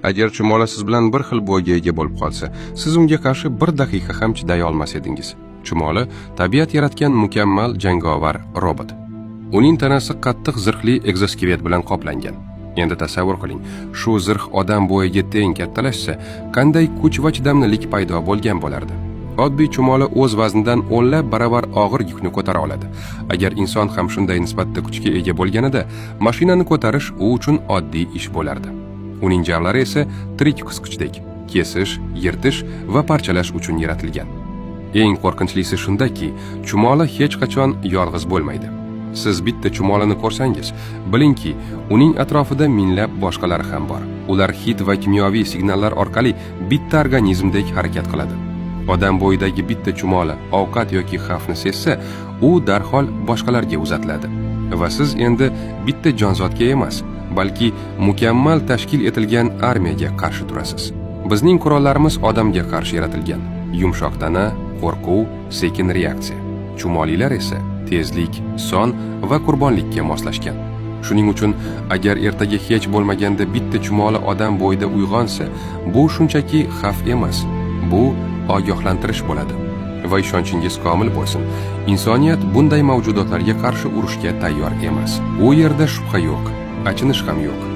Agar chumoli siz bilan bir xil bo'yga ega bo'lib qolsa, siz unga qarshi bir daqiqa ham chiday olmas edingiz. Chumoli tabiat yaratgan mukammal jangovar robot. Uning tanasi qattiq zirhli ekzoskelet bilan qoplangan. Endi tasavvur qiling, shu zirh odam bo'yiga teng kattalashsa, qanday kuch va chidamlilik paydo bo'lgan bo'lardi. Oddiy chumoli o'z vaznidan o'nlab baravar og'ir yukni ko'tara oladi. Agar inson ham shunday nisbatda kuchga ega bo'lganida, mashinani ko'tarish u uchun oddiy ish bo'lardi. Uning jag'lari esa tirik qisqichdek, kesish, yirtish va parchalash uchun yaratilgan. Eng qo'rqinchlisi shundaki, chumoli hech qachon yolg'iz bo'lmaydi. Siz bitta chumolini ko'rsangiz, bilingki, uning atrofida minglab boshqalari ham bor. Ular hid va kimyoviy signallar orqali bitta organizmdek harakat qiladi. Odam bo'yidagi bitta chumoli ovqat yoki xavfni sezsa, u darhol boshqalarga uzatiladi. Va siz endi bitta jonzotga emas, balki mukammal tashkil etilgan armiyaga qarshi turasiz. Bizning qurollarimiz odamga qarshi yaratilgan. Yumshoq tana, qo'rquv, sekin reaksiya. Chumolilar esa tezlik, son va qurbonlikka moslashgan. Shuning uchun agar ertaga hech bo'lmaganda bitta chumoli odam bo'yida uyg'onsa, bu shunchaki xavf emas, bu ogohlantirish bo'ladi. Va ishonchingiz komil bo'lsin, insoniyat bunday mavjudotlarga qarshi urushga tayyor emas. U yerda shubha yo'q, achinish ham yo'q.